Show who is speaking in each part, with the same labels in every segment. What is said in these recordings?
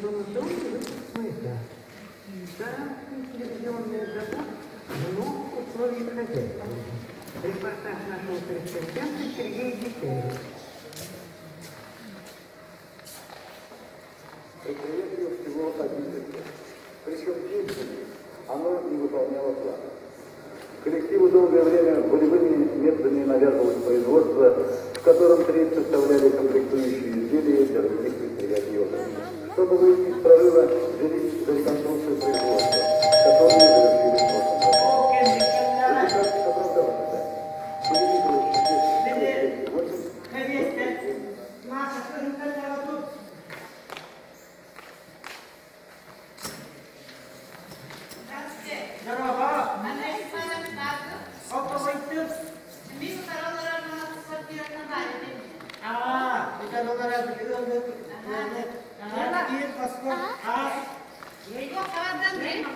Speaker 1: Информационный выпуск «Маяка». Саранский телевизионный завод вновь условий хозяйства. Репортаж нашего корреспондента Сергея Дегтярева.
Speaker 2: Предприятие всего 11. Причем деятельность оно не выполняло план. Коллективу долгое время волевыми методами навязывалось производство, в котором треть составляли комплектующие изделия для других предприятий отрасли. Чтобы выйти из прорыва, взялись за реконструкцию производства, которую завершили в прошлом году.
Speaker 3: Ол кэнниттэн
Speaker 2: Результат оправдал ожидания. Увеличилось
Speaker 3: били
Speaker 2: 6,8
Speaker 3: кэриэстэр Маша кыһыннардаҕа
Speaker 4: Здравствуйте.
Speaker 3: Дорообо!
Speaker 4: Андрей Степанович Марков.
Speaker 3: Оттоҕуйтун?
Speaker 4: Мин утары олорор квартиратын баар этим.
Speaker 3: Аа, бүтэн олорор ыаллык ыаллык. Аа, киир хоско. Аа,
Speaker 4: Туох Андрей?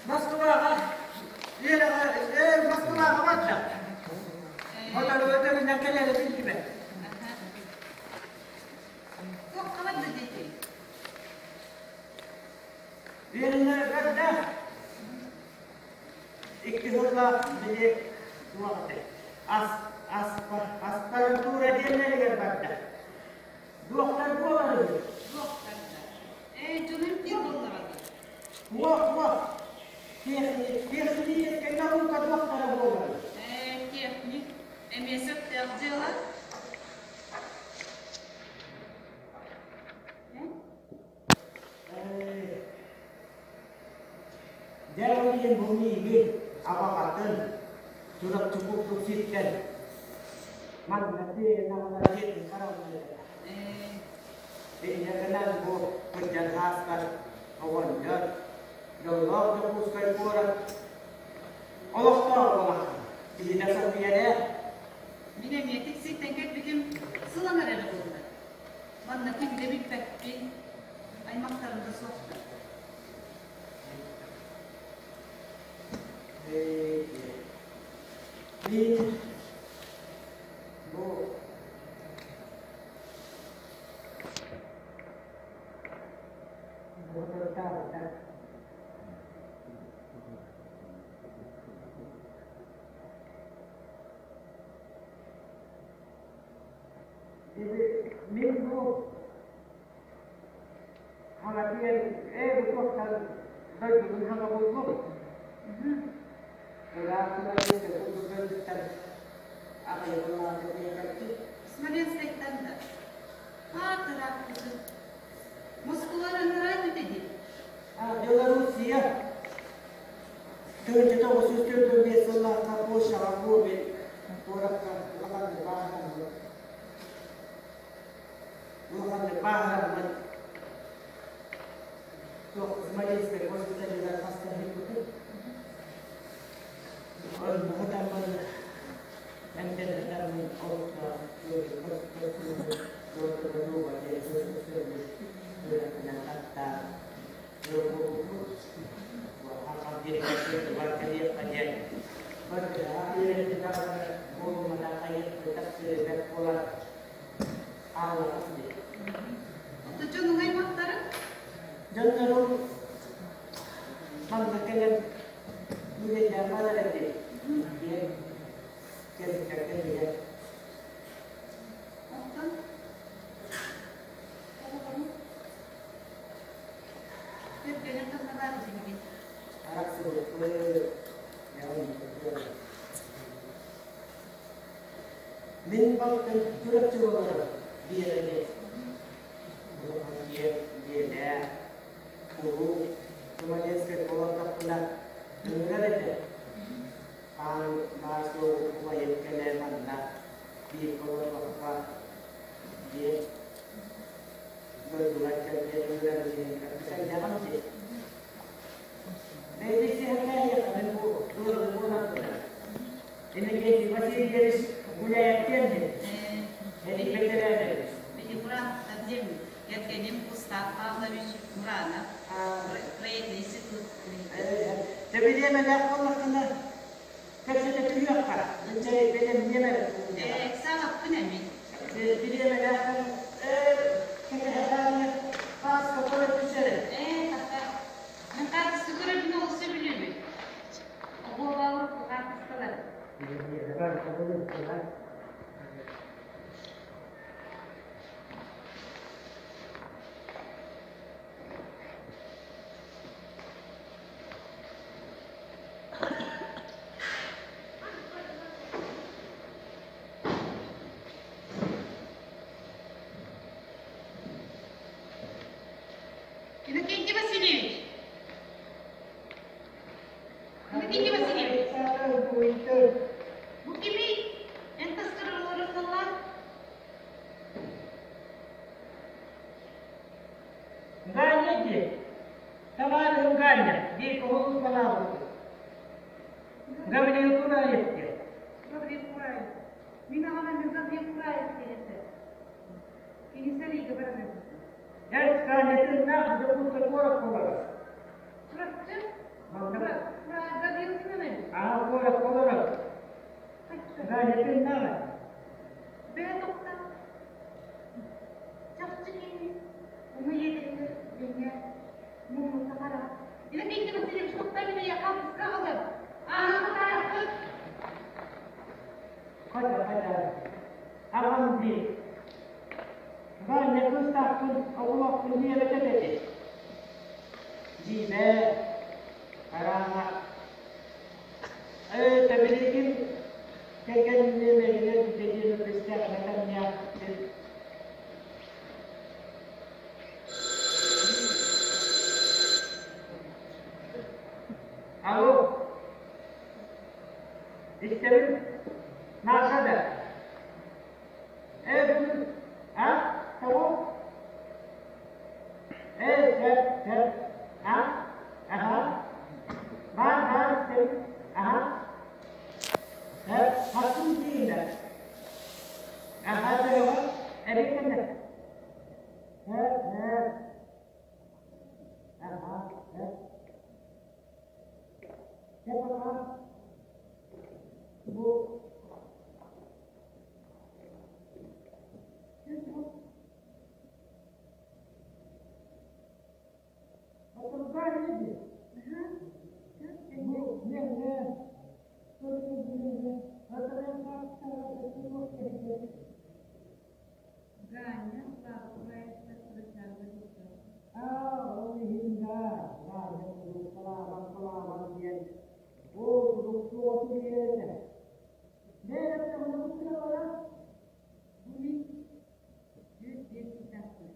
Speaker 3: Москваҕа Лераҕа, Москваҕа барда. Хотону өтөрүнэн кэлэрэ биллибэт.
Speaker 4: Туох хабарда диэтий?
Speaker 3: Үөрэнэргэ икки сыллаах били туох этэй ас аспирантура диэннэригэр барда. Дуохтар буолар үһү.
Speaker 4: Туохтарда? Ээ, дьонум ким буллаҕа дии?
Speaker 3: Туох туох техническэй наука туохтара буолар.
Speaker 4: Ээ, техник. Эмиэ сөптөөх дьыала.
Speaker 3: Дьэ ол иһин бу миигин абаҕатын Чурапчы курдук сиртэн манна тиэйэн аҕалар дьиэтин хараллар Инньэ бу кырдьан ааспар оҕонньор дьоллоох Дьокуускай куорат олохтоох буолаххын киһитэ соһуйар ээ.
Speaker 4: Мин эмиэ тиксииттэн кэлбитим сыланар эрэ буолла. Манна кими да билбэппин, аймахтарым да суохтар.
Speaker 3: Мин бу Соторутааҕыта Мин бу хаҥатыйан ээ бу туохтан дойдубун хаҥа буллум. Ыраах Смоленскай аҕыйах
Speaker 4: Смоленскайтан да. Аатырааппытын. Москвалар ыҥыраан үтэдин.
Speaker 3: Белоруссия 1945 сыллаахха Польшаҕа Гомель куоракка улаханнык бааһыраммыт. Улаханнык бааһыраммыт. Туох Смоленскай госпиталыгар хастаһыппытым. Онно эмтэнэрдэрмин олохтоох
Speaker 4: Оттон дьонуҥ аймахтарыҥ?
Speaker 3: Дьоннорум манна кэлэн үлэлээн барар этим диэн кэлбиттэр
Speaker 4: Оттон оҕолорум кэргэним ханна баар этигиний?
Speaker 3: Мин балтым Чурапчы олорор Биэрэни улахан дьиэлээх куруук Смоленскай буолардахпына ыҥырар этэ. Аан баар-суох убайым кэлэ манна биир олорбокко дьиэ дойдулар кэлбиэн ыҥырар кэпсэйдэҕим дии. Бэйдик сэһэргээйиэхэ мин бу ыалым буолан турар. Иннокентий Васильевич Гуляевтен диэн. Эдик бэтэрээн
Speaker 4: Били Муратов диэн кэргэним Густав Павлович Муранов проектный институт
Speaker 3: Дьэ билиэмэлээх буоллаххына кэпсэтэ түһүөххэ. Инчэ бэлэмниэм эрэ
Speaker 4: Саҥаппын эмин.
Speaker 3: Билиэмэлээхтэр кэтэһэ пааска көрө түсэрэ.
Speaker 4: Иннокентий Васильевич! Иннокентий Васильевич! Бу кимий? Эн таскар олорор саллаат?
Speaker 3: Ганя диэн. Табаарыһым Ганя, диэн оҕолуу санаабыппыт. Гаврил Кураев диэн.
Speaker 4: Гаврил Кураев. Мин аҕам эмиэ Гаврил Кураев диэн этэ. Кини сэриигэ баран өлбүтэ.
Speaker 3: Эр Ганятыннаах Дьокуускай куоракка олорор.
Speaker 4: Чурапчы?
Speaker 3: Манна
Speaker 4: Гаврил Семенович?
Speaker 3: Аа, куоракка олорор. Ганятыннааҕа.
Speaker 4: Бэйэ тоқтат. Чахчы кини уҥа ийэтигэр дэҥҥэ муммута хара. Иннокентий Васильевич тоқта мин эйиэхэ алгыска аҕалыам. Ааһы таайаххыт.
Speaker 3: Хотя, хотя. Аҕам дии. Ганя кыыстаахпын, оҕолоохпун диэбэтэ этэ. Дьиибэ, хараҥа. Ээ, тэбилигин кэргэнинээн эригэр бүтэ диэн үгэстээх этэмнээхпин. Алло, истэбин? Наша да? Ээ, бүгүн, а, того? Ээ, сөп, сөп, а, аха, баар, баар, истэбин, аха, сөп, хастын тиийдэ. Аха, сөҕө, эбиккэнэ. Сөп, сөп, аха, сөп. Сөп, аха. Бу
Speaker 4: Ганя, Слава Кураевтар Кырачаанна тустар. Бу мин 105 ыйдаахпын.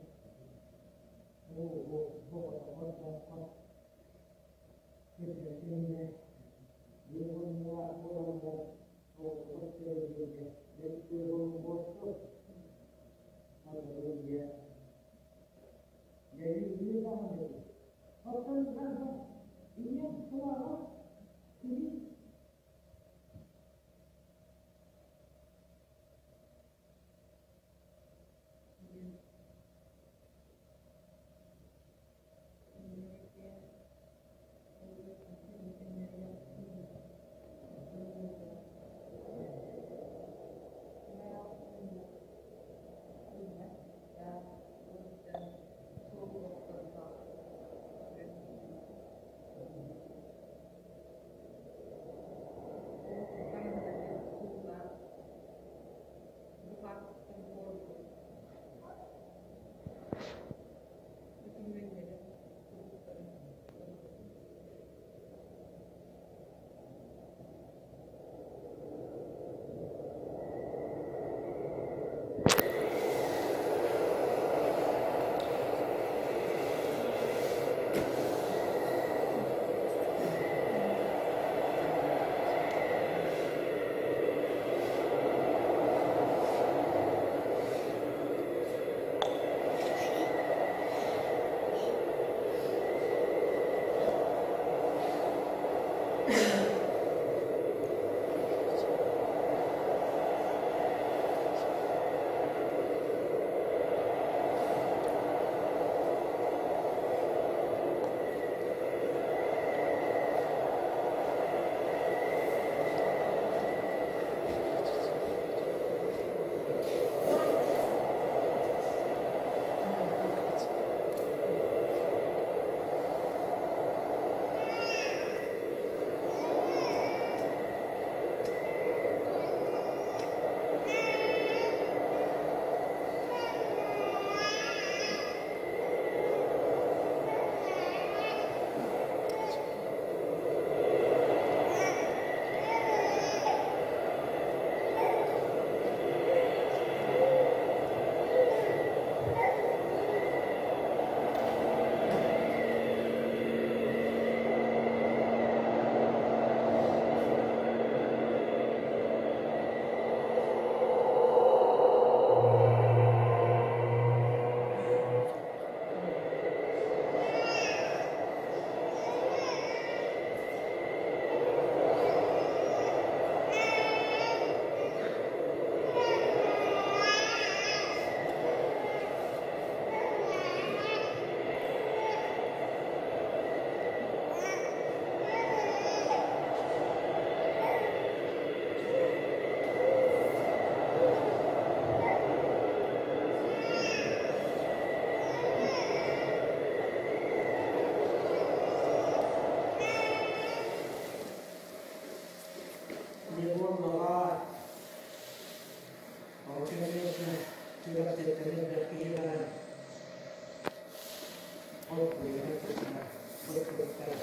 Speaker 3: быстыбыттара.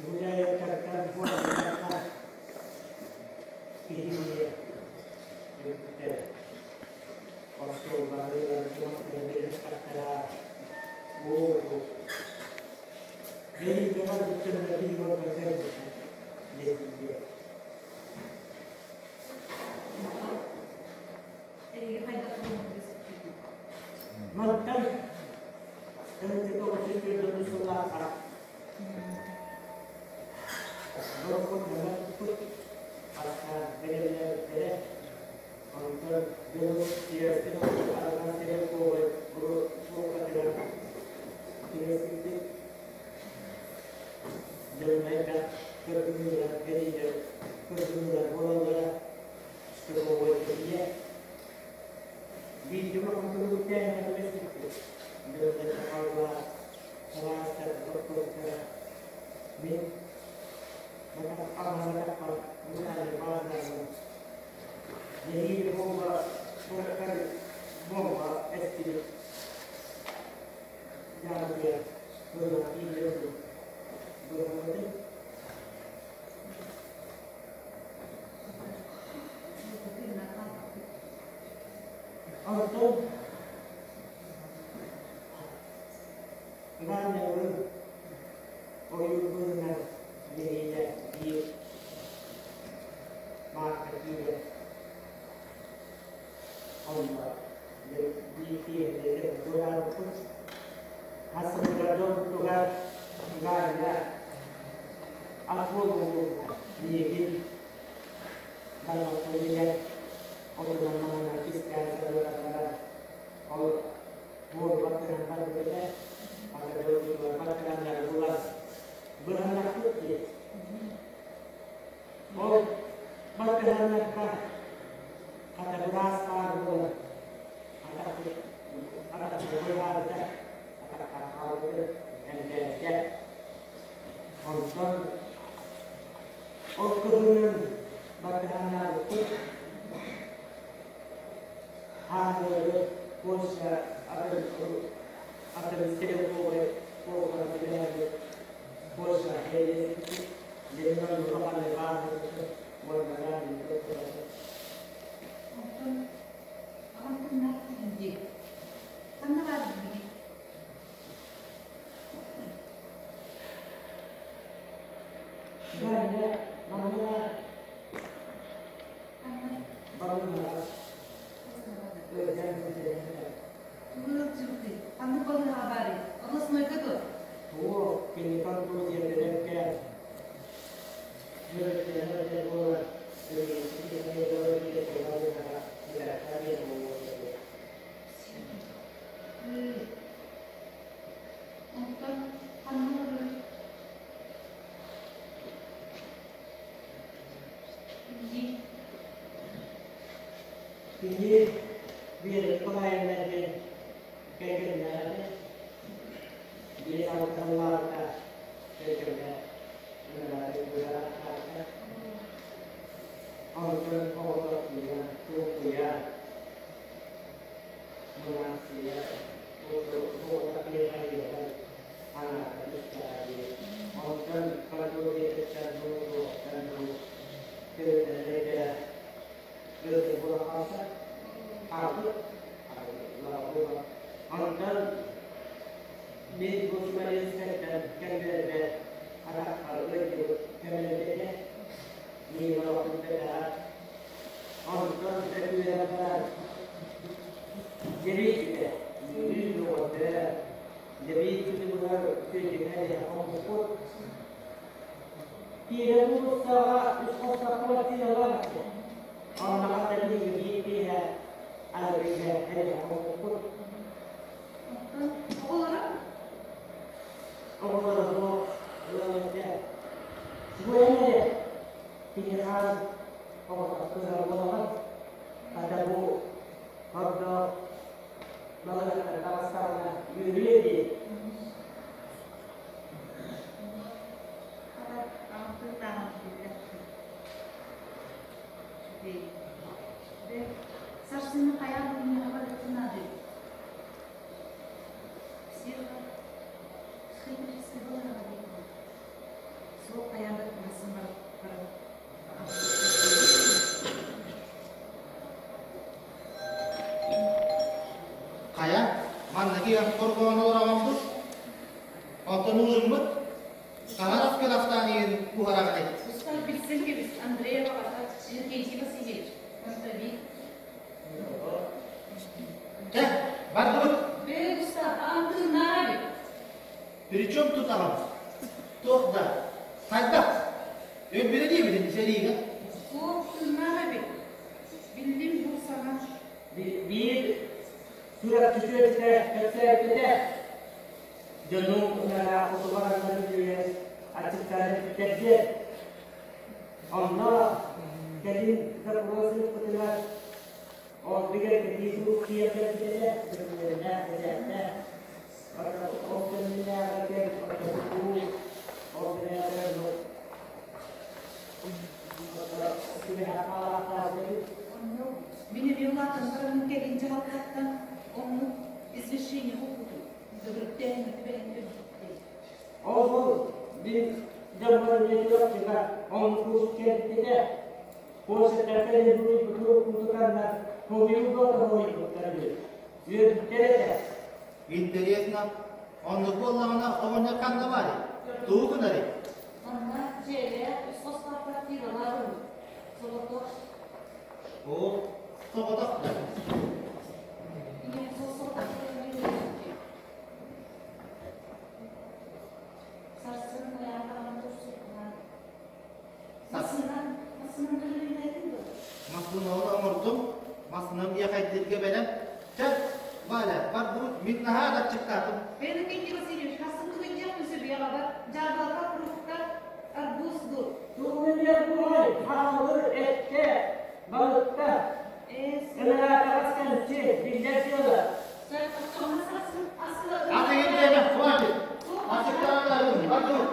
Speaker 3: Гуляевтартан буолбатахха киһи ийэ өлбүттэрэ. Остуолбалыы тахтара буолбут. Бэйдэҕэ бүттэннэри уорбатар диэтилэр.
Speaker 4: Эһиги хайдах булбуккутуй?
Speaker 3: Мантан 1904 сыллаахха Борокуот туппут арахсаан бэлэмнээбиттэрэ. Онтон Белоруссияттан арҕаа стрелковай группатыгар түбэспиппит. Дьоннойго кыргыһыылар кэриилэр кыргыһыылар буолаллара. Стрелковай кэрийэ. Биирдэ улахан түбэспиппит. Дьоннойго хаалла алаастар тохтуохтара. Мин Онтон Иван ойуурбунан нэһиилэ биир маарка киирэ онно биир киһи туораабыппыт. Хас сылга дьон тугар Галя ат буолуу миигин барбаппын отунан маҥанан кистээн сырылатан ол буолбат гынан барбыт этэ. Ата гынан булан быһаннахпыт дии. Ол баттыһаннарга хата быраас баар буолан атахпыт быһаарда, атахха хаалбыт эмтээбитэ. Онтон ол кыһынын баттыһаннаабыппыт. Хааллары Польша атын атын стрелковай полканы билээбит Польша бэйэспит Ленинград улахан баазатын уонна
Speaker 4: Онтон аҕам тыннаах дии. Ханна баар билигин?
Speaker 3: Галя, манна
Speaker 4: Ханна?
Speaker 3: барыллара ыалдьан
Speaker 4: Тугу ыалдьыбытый? Ханнык балыыһаҕа баарый? Областнойга дуо?
Speaker 3: Туох кини контузия бэрэккэ буолар
Speaker 4: Онтон ханна олорор? Кини
Speaker 3: Кини Вера Николаевна диэн кэргэннээҕэ, биир алталлааҕыта кэргэнэ Онтон оҕото туохуйа мунаахсыйа Онтон Онтон мин бу Смоленскайтан кэлбэрбэр көмөлөтө Онтон өтүүрэн Дьэбиититэ үөрүү дьэбиитити булар күөтүнэ оҥкуппут Киирэн уулуссаҕа үс хос квартиралар онно хата биир киэһэ арыгыга оҥкуппут.
Speaker 4: Онтон оҕолоро?
Speaker 3: Оҕолоро бу эрэ киһи хаан оҕото кыһар буолаҕын хата бу хордо балыгаттан таҕыстаҕына үөрүө дии.
Speaker 4: Хата аҕам тыллааҕын биллэр. Үчүгэй. Дэ, сарсыҥҥы хайаан мунньаҕа барыаххын наадый? Психо.
Speaker 5: хоргоон олороҕоммут? Оттон ужиммыт? Хаһан аскын астаан иһин буһараҕыный?
Speaker 4: Устар билсэн кэбис, Андрей аҕата Иннокентий Васильевич, фронтовик.
Speaker 5: Чэ, бардыбыт.
Speaker 4: Бээ, Густав, аҕам тыыннаах эбит.
Speaker 5: Причем тут аҕам? Туох да? Хайдах? Өлбүтэ диэбитин сэриигэ.
Speaker 4: Суох, тыыннаах эбит. Биллим бу саҥа.
Speaker 3: Биир сүрэх түһүөтэ кэпсээбитэ дьонум хотуга үүйэн аччыктаан эппиттэр Онно кэлин запрос ыыппытыгар ол бигэргэтии сурук тиийэн кэлбитэ докумуоннаах бэчээттээх ол кэннинээҕитэ ол
Speaker 4: Мин эмиэ улаатан баран кэлин дьаһалтаттан оннук извещение булбутум. Төгүрүктээһин түбэһэн өлбүттэр.
Speaker 3: Ол мин дьоммор эмиэ оннук курс кэлбитэ. Почтаттан буруйбуту хомуйууга тоһуйбуттар үһү. Үөрбүттэр этэ.
Speaker 5: Интересно, оннук буоллаҕына оҕонньор ханна баарый? Тугу гынарый?
Speaker 4: Манна дьиэлээх үс хостоох квартиралаах үһү. Соҕотох.
Speaker 5: Оо, соҕотох да.
Speaker 4: Ийэм соҕотох Сарсын айаатаҕына турсуккунан. Массыынан, массыынан төлөбүнээтин дуо?
Speaker 5: Массыыналар оҥордум, массыынам иэхэйдииргэ бэлэм. Чэ, Валя, бардыбыт, мин наһаа да аччыктаатым.
Speaker 4: Иннокентий Васильевич, хасын тугуйдьах үсүбүйэҕэ дьаабылака, фрукта, арбуз дур.
Speaker 3: Тугуйдьах буолай, хаалыр этте, балыкта. Ыныраатэҕас кэмчи, биллэр дьыала.
Speaker 5: Аты диэмэ, хватит. Аччыктаатым, бардыбыт.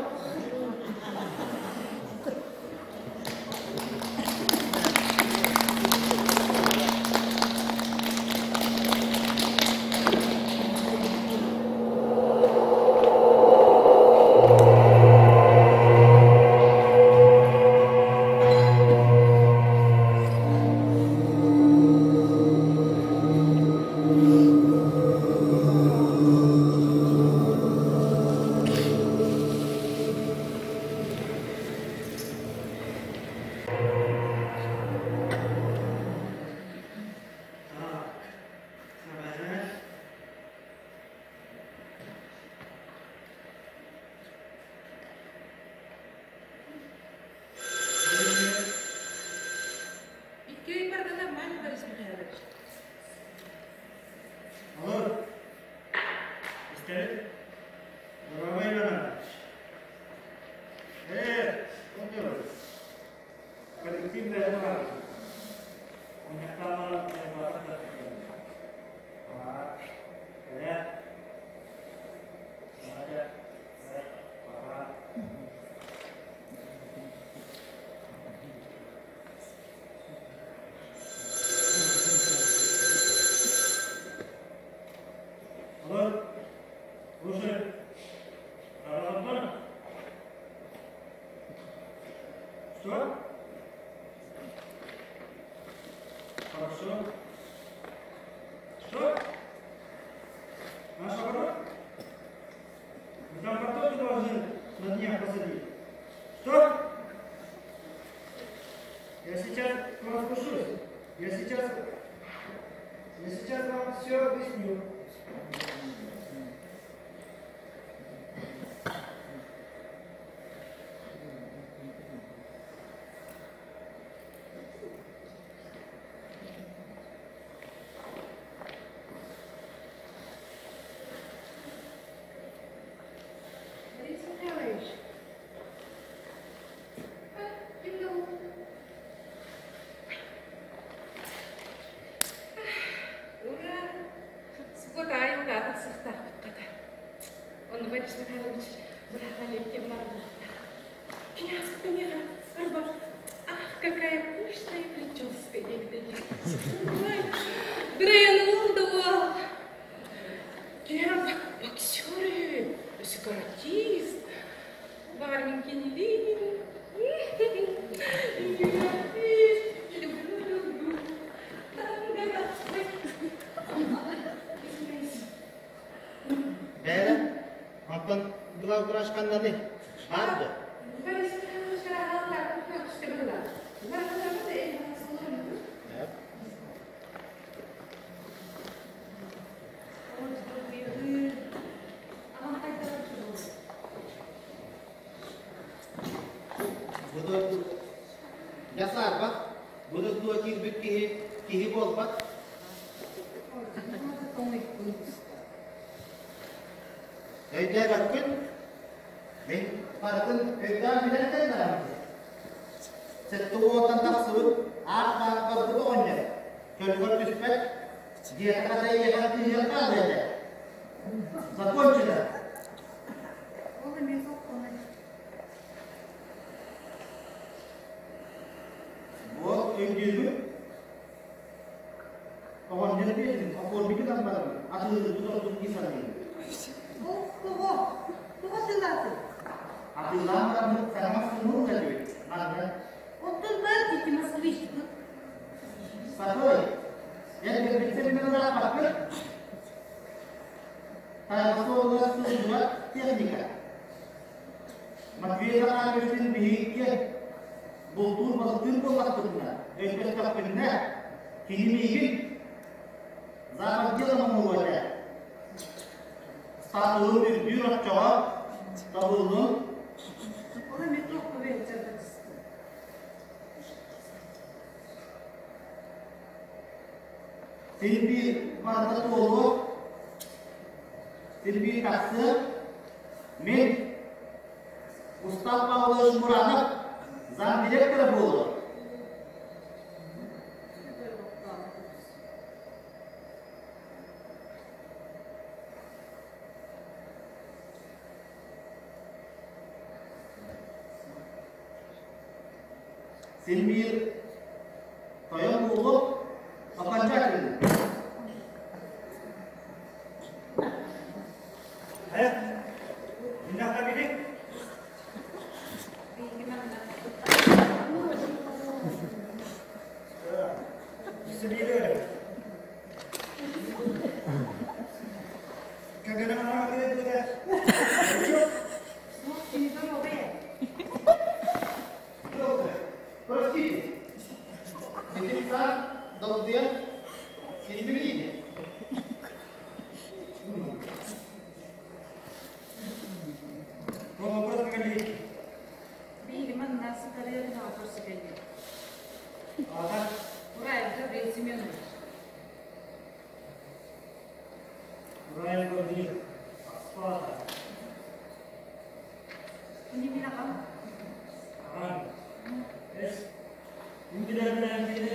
Speaker 6: Так, хорошо.
Speaker 4: Икки ый барда нормально, Борис Михайлович.
Speaker 6: Алло. Истэбит? Здорово, Иван Иванович. Э, что делаешь? Коллективная мораль. Мунньахтаама Алло, слушай, Антон? Что? Хорошо. Что? Наш огород? Мы там картошку должны на днях посадить. Что? Я сейчас к вам спущусь. Я сейчас вам все объясню.
Speaker 4: Борис Михайлович.
Speaker 7: Ура! Суббота аайы улаатан сыахтаахпыт хата. Онно Борис Михайлович быраагалык барбыттаах. Кинээспит миэхэ арба ах, какая пышная прическа диэбитэ Ой, дрянул да уол. Киһи боксер үһү, өссө каратист. Баҕар мин кинилиин. Артист. Люблю, люблю. Танго.
Speaker 5: Оттон главврач ханнаный? Баар дуо? Бу Ясаарбат, бу дойдуга киирбит киһи киһи буолбат. Өйдөөбөккүн? Мин барытын өйдөөн билэн кэллэҕим. Сэттэ уонтан тахсыбыт аат-баат барбыт оҕонньор көлүгэр түспэт, дьиэтэ хата ийэҕэ тыыһыан хаалыа этэ. Закончено.
Speaker 4: Ол эмиэ сокуонай.
Speaker 5: Бу өйдүүгүн? Оҕонньор диэтим, оформики баран атыылыырбыт ордук дии саныыбын.
Speaker 4: Ол тоҕо? Тоҕо атыылаатыҥ?
Speaker 5: Атыылаан бараммыт саҥа массыына ылла Манна.
Speaker 4: Оттон бар ити москвичпыт.
Speaker 5: Сатый, эн кэлбиттэн мин ырааппаккын. Тайҕа суолугар сылдьыбат техника. Матвей Захаровичтыын биһиги бултуур балыктыыр буоллахпытына, өйдөстөхпүтүнэ, кини миигин западделом оҥоруо этэ. Статуһум үрдүүр оччоҕо тобуллун.
Speaker 4: Ол эмиэ туох көбөйүччэ
Speaker 5: Син биир барыта туолуо, син биир тахсыа. Мин Устав Павлович Муранов замдиректора буолуо. Син биир тойон буолуо окончательно. Простите, Итинтан долгуйан силбириини.
Speaker 4: Биһиги манна сытарыарынаҕа көрсө кэллибит. Ураев Гаврил Семенович.
Speaker 6: Ураев Гаврил Аспаата.
Speaker 4: Кини мин аҕам.
Speaker 6: Аҕаҥ. Эс. Мин билэрбинэн кини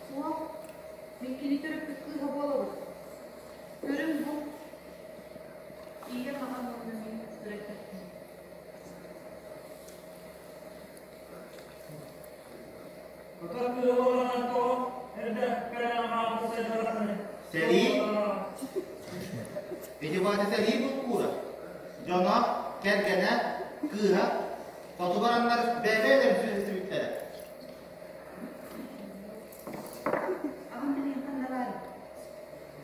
Speaker 4: Суох, мин кини төрөппүт кыыһа буолабын. Көрүҥ бу. Ийэм аҕам уонна мин төрөппүппүн.
Speaker 5: Сэрии Ити сэрии булкуура. Дьоно, кэргэнэ, кыыһа хоту бараннар бэйэ-бэйэлэрин сүрэхтибиттэрэ.
Speaker 4: Аҕам билигин ханна баарый?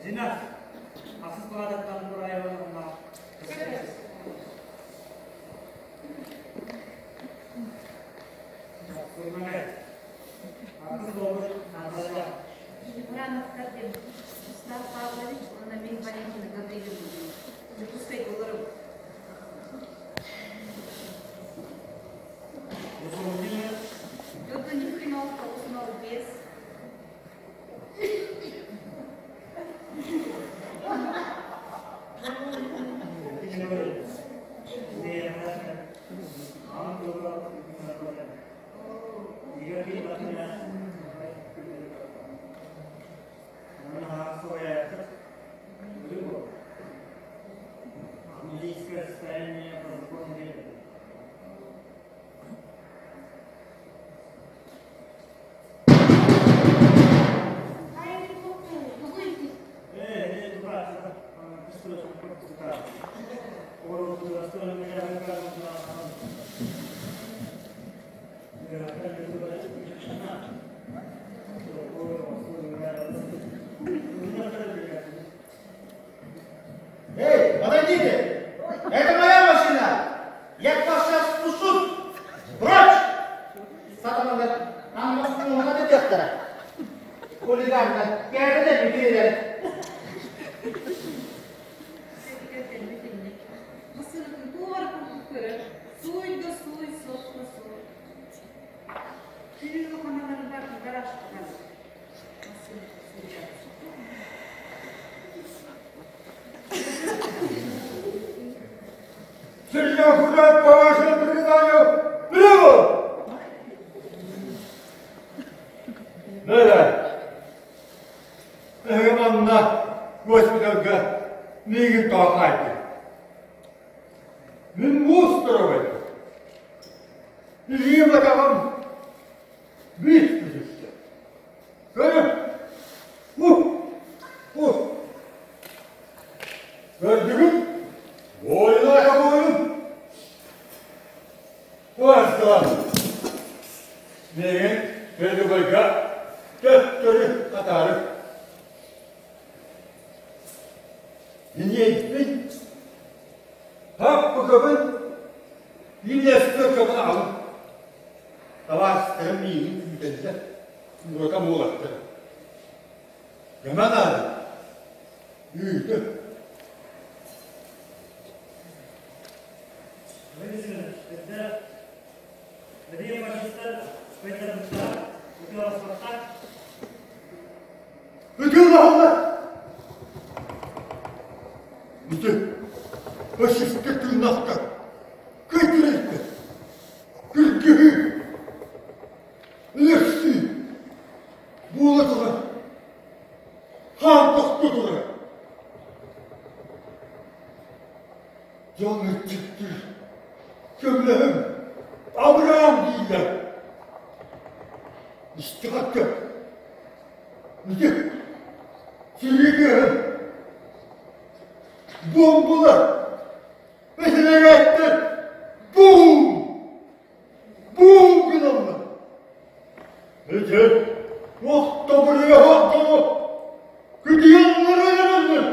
Speaker 6: Зина, ахсыс палататтан Бураева
Speaker 4: Мурановтар диэн Устав Павлович уонна мин Валентина Гаврильевна Дьокуускайга олоробут. Дьонтон 0905.
Speaker 5: Хулиганнар, кээбэтэ бүтүөрэр.
Speaker 4: Массыынатын туора курдук көрөр, сууй да сууй, сот да сот. Күнү хамаларыгар гаражтан массыына сууйар.
Speaker 8: Сержант по вашему приказанию прибыл! Да-да. Эһиги манна госпитальга миигин тоохайдым. Мин муус туругай. Илиим атаҕым биир түсүстэ. Көрү. Ух! Ух! Көрдүгүт? Буойунака буойун! Уордуон! Миигин передовойга төттөрү атаары. Иниэйбин, хаппыкыбын, илиэскэ аҕалым. Табаарыстарым миигин күүтэллэр, уотам уолаттара. Көмө наада. Үүтү. Ытыалаһаллар! Ити фашистар тыыннаахтар. Кыйтырыйдыр. Кыргыһыы. Өлөрсүү. Буола турар. Хаан тохто турар. Дьон ыччыктыыр. Көмөлөһүҥ. Абыраан дииллэр. Истиҕэккэ. Ити сирии тыаһын. Буомбулар. Бэсэлэрээттэр. Бум! Бум гыналлар. Ити охтобуруйа охтобу күтүөннэр өлөрөллөр.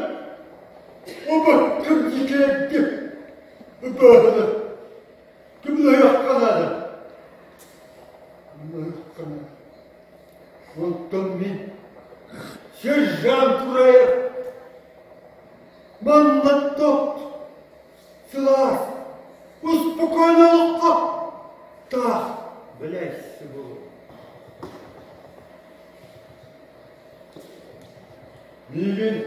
Speaker 8: Убаттым дикэрди. Ыбаһыны. Кымлайахха наада. Кымлайахха наада. Онтон мин сержант Тураев манна тот сылаас, успокойно олоххо таах бэлээсси буолуо. Миигин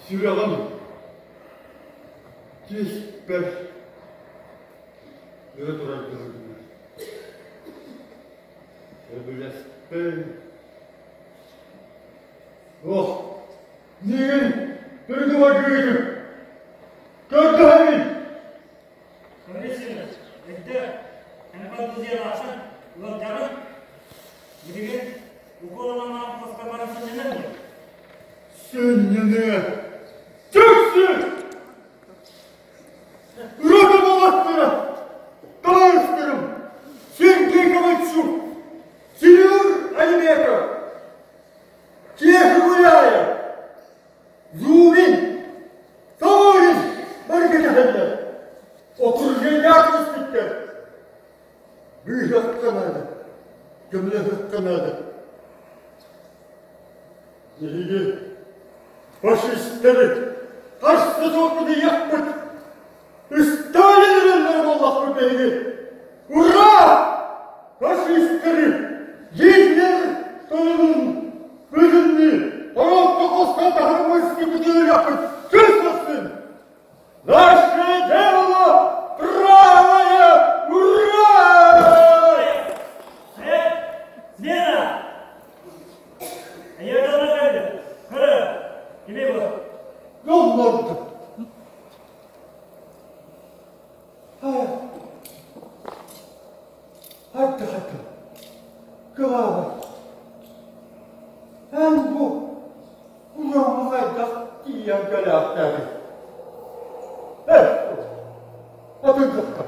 Speaker 8: сүрэҕим түспэр өрө турар быһыытынан сөбүлэспин. Ох, миигин передавай Көрдөһөбүн!
Speaker 6: Комиссия, эрдэ НПД-лаахсан ыалдьаҕын. Билигин укуолланан хоско баран сынньанар дуо?
Speaker 8: Сынньаныа! Түксү! Рота балаттара! Товарищтарым! Сергей Ковальчук! Тимур Алимеков! Тихо гуляя! Зубин! Товарищ! Бары кэтэһэллэр. Окружениеҕа түбэспиттэр. Быыһыахха наада. Көмөлөһүөххэ наада. Биһиги фашистары харса суохпут ыйыахпыт. Сталин эрэллэрэ буоллахпыт биһиги. Ура! Фашистары Гитлер тойонун бүгүннүү Торонто хостон таһаарбыт бүтүнүлэхпит күн сахсын! Наше дело правое! Ура!
Speaker 6: Смена! Эйиэхэ кэлдим. Көрө, кими бу?
Speaker 8: Yollandı. Хайда хайда. Кылаабай. Эн бу ураҕа хайдах тиийэн кэлээхтээбит? Эй, атын кытта.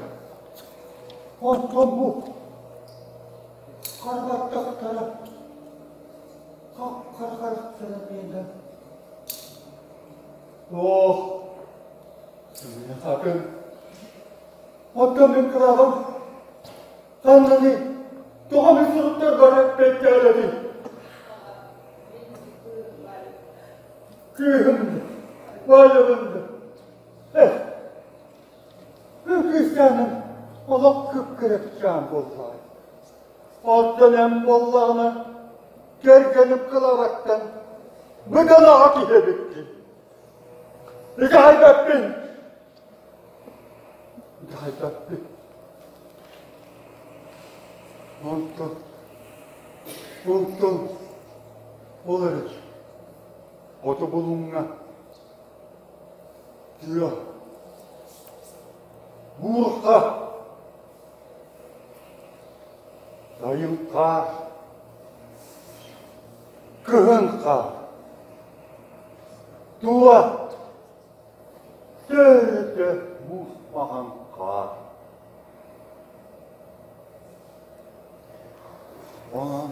Speaker 8: Онтон бу харбаттахтара хап-хара диэнэ. Ох, атын. Оттон мин кылаабым ханнаный? Тоҕо мин суруктарбар эппиэттээбэтий? Кыыһым да, Валябын да. Эх, кыысчааным олох кып-кырачаан буоллаҕай. Оттон эн буоллаҕына кэргэним кылабаттан быдан аҕа киһи эбиккин. Итэҕэйбэппин. Итэҕэйбэппин. Онтон, онтон ол эрэ хоту булуҥҥа тыа буурҕа сайын хаар кыһын хаар тула Төрүтэ муус маҥан хаар. Онон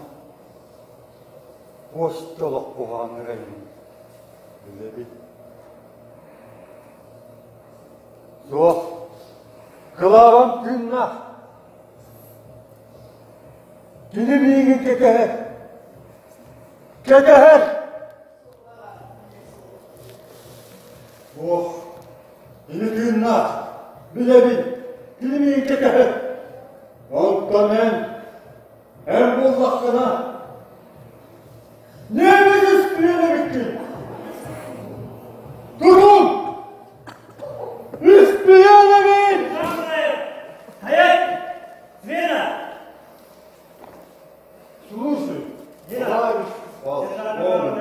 Speaker 8: Костя олох куһаҕан эрэйин билэбин. Суох, кылаабам тыыннаах. Кини миигин кэтэһэр. Кэтэһэр! Суох, кини тыыннаах, билэбин, кини миигин кэтэһэр. Онтон эн, эн буллаххына, немец испиэн эбиккин. Тутун! Испиэн эбит!
Speaker 6: Стоять! Смена!
Speaker 8: Слушай, товарищ полковник.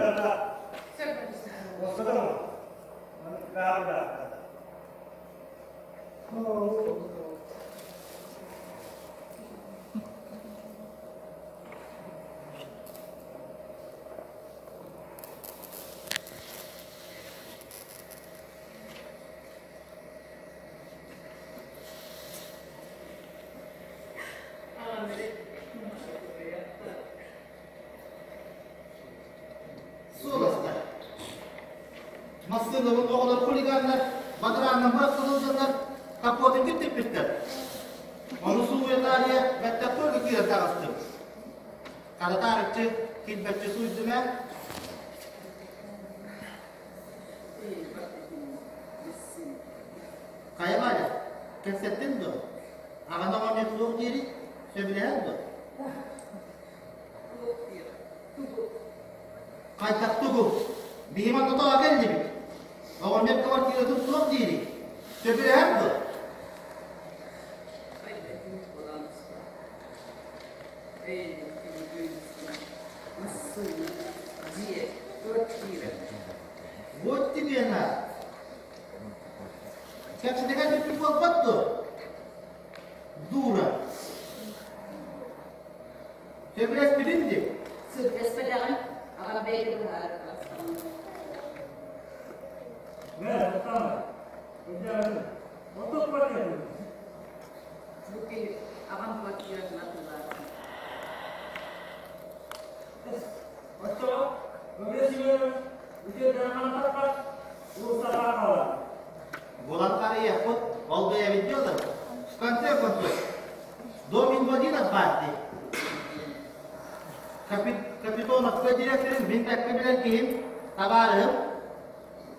Speaker 5: Суоласта. Массыынабын оҕолор хулиганнар бадарааннан бырахса сылдьаннар капотын киртиппиттэр. Ону сууйа таарыйа бэттэх туорга киирэн таҕыстым. Хара таарыччы килбэччи сууйдум ээ. Хайа Валя, кэпсэттиҥ дуо? Аҕан оҕонньор суох диэри сөбүлэһэр дуо? Хайдах тугу? Биһи манна тоҕо кэллибит? Оҕонньор квартиратын суох диири сөбүлэһэр дуо? Вот тебе на! Кэпсэтигэр бүппүт буолбат дуо? Дура. Сөбүлэспитин дии.
Speaker 4: Сөбүлэспэтэҕим, аҕам бэйэтэ быһаарар. Бу киһи аҕам квартиратын атыылаата.
Speaker 6: Оччоҕо Гаврил Семенович үтүө уулуссаҕа хаалар.
Speaker 5: Булан харыйыахпыт, ол бэйэбит дьыалабыт. В конце концов, дом инвалидов баар дии. Капитоновка директорын мин бэккэ билэр киһим, табаарыһым,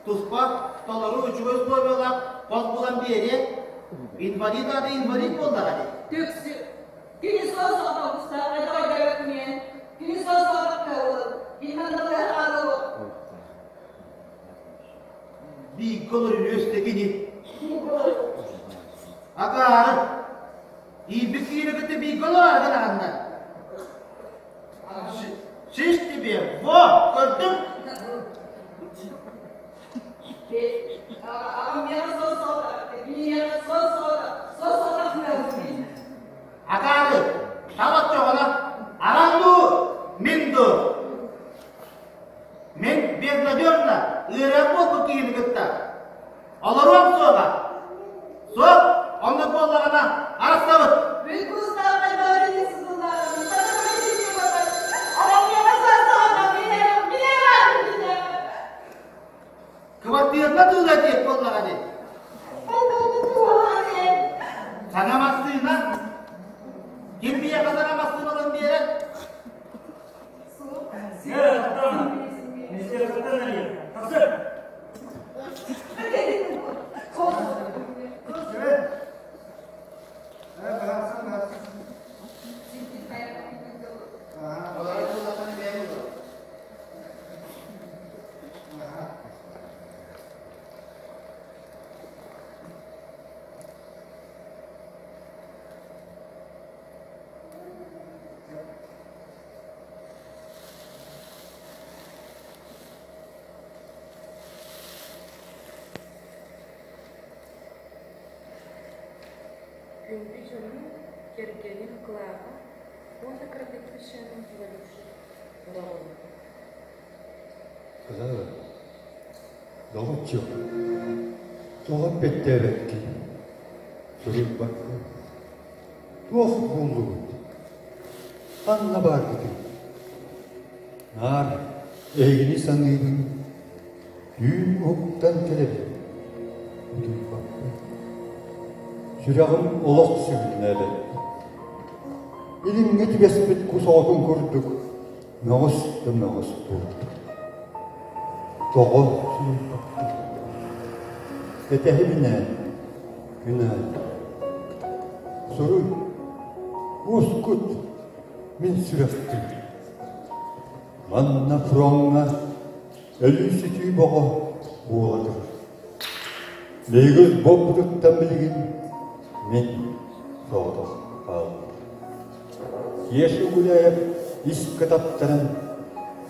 Speaker 5: туспа толору үчүгэй условиялаах хос булан биэриэ. Инвалид аата инвалид буоллаҕа дии.
Speaker 4: Түксү. Кини суос-соҕотох хайдах өйдөөбөппүн Кини суос-соҕотох кыаллын. Биһиги хаалыыбыт.
Speaker 5: Бииргэ олорор үөстэ кини. Акаары. Иирбит киирэ кытта бииргэ олорор гынаҕыннар. Шиш тебе, во, көрдүм. Акаары, табаччоҕуна, аран дуу, мин дуу. Мин безнадежно ыарыһах буолбут киһини кытта олоруом суоҕа. Суох, оннук буоллаҕына арахсабыт. Кыбартыырна тыыла диэт буоллаҕа дии. Саҥа массыына. Ким биһиэхэ саҥа массыына ылан биэрэр?
Speaker 7: Күндү дьонум, кэргэним Клава уонна кыракый кыысчааным Валюша, дорооболоруҥ.
Speaker 8: Клава, доҕоччуок, тоҕо эппиэттээбэккин, суруйбаккын? Туох буоллугут? Ханна бааргытый? Наар эһигини саныыбын, түүн уһуктан кэлэбин, утуйбаппын. Сүрэҕим олох сүгүннээбэт. Илимҥэ түбэспит кус оҕотун курдук мөҕүс да мөҕүс буолбут. Тоҕо суруйбаппын? Кэтэһибин ээ, күн аайы. Суруй, уоскут мин сүрэхпин. Манна фроҥҥа өлүү-сүтүү бөҕө буола турар. Биһиги буолбутуттан билигин мин соҕотох хааллым. Кеша Гуляев искэ таптаран,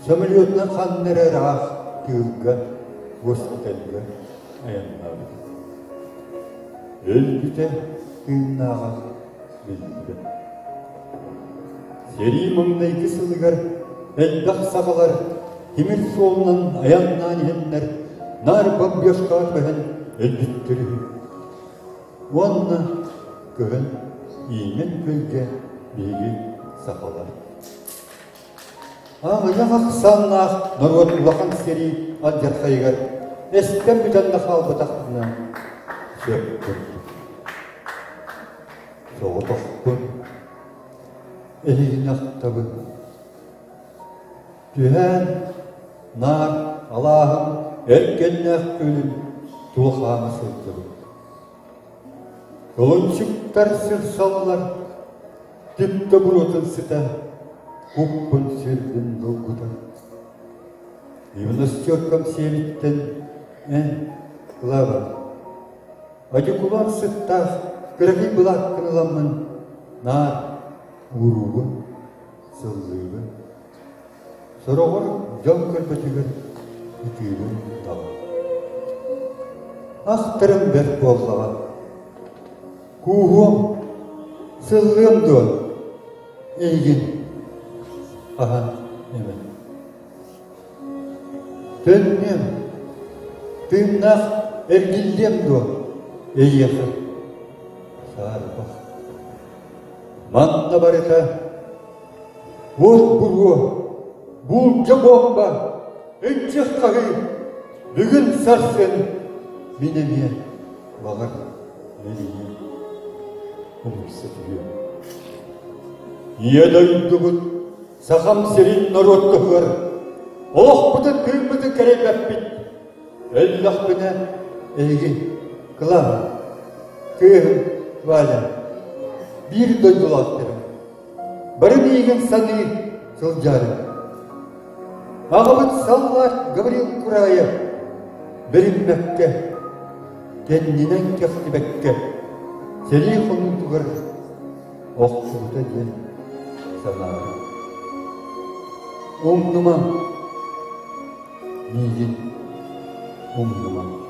Speaker 8: самолетунан ханна эрэ ыраах тыылга, госпитальга айаннаабыт. Өлбүтэ тыыннааҕа биллибэт. Сэрии маҥнайгы сылыгар элбэх сахалар тимир суолунан айаннаан иһэннэр наар бомбежкаҕа түбэһэн өлбүттэр үһү. Уонна көһөн иинэн күөлгэ биһиги сахалар. Аҕыйах ахсааннаах норуот улахан сэрии алдьархайыгар эстэн бүтэн да хаалбатахпына сөп курдук. Соҕотохпун, эһигини ахтабын. Түһээн, наар алааһым эркэннээх күөлүн тула хаама сылдьабыт. Кулунчуктар сырсаллар, түптэ буруотун сыта, куппун-сүрбүн долгутар. Юностеркам сиэбиттэн эн, Клава, одьукулаах сыттаах кыракый былааккын ыламмын наар ууруубун, сыллыыбын. Сороҕор дьон көрбөтүгэр ытыыбын даҕаны. Ахтарым бэрт буоллаҕа. Кууһуом, сыллыам дуо эйигин хаһан эмэ. Төннүөм, тыыннаах эргиллиэм дуо эйиэхэ саарбах. Манна барыта Уот буруо, буулдьа буомба, ынчык хаһыы, бүгүн сарсын мин эмиэ баҕар мэлийиэм, умса түһүөм. Ийэ дойдубут Сахам сирин норуот туһугар олохпутун тыыммытын кэрэйбэппит. Өллөхпүнэ эһиги Клава, кыыһым Валя биир дойдулаахтарым. Бары миигин саныы сылдьаарыҥ. Аҕабыт саллаат Гаврил Кураев бэриммэккэ, кэннинэн кэхтибэккэ сэрии хонуутугар охсубута диэн санаабыт. Умнумаҥ, миигин умнумаҥ.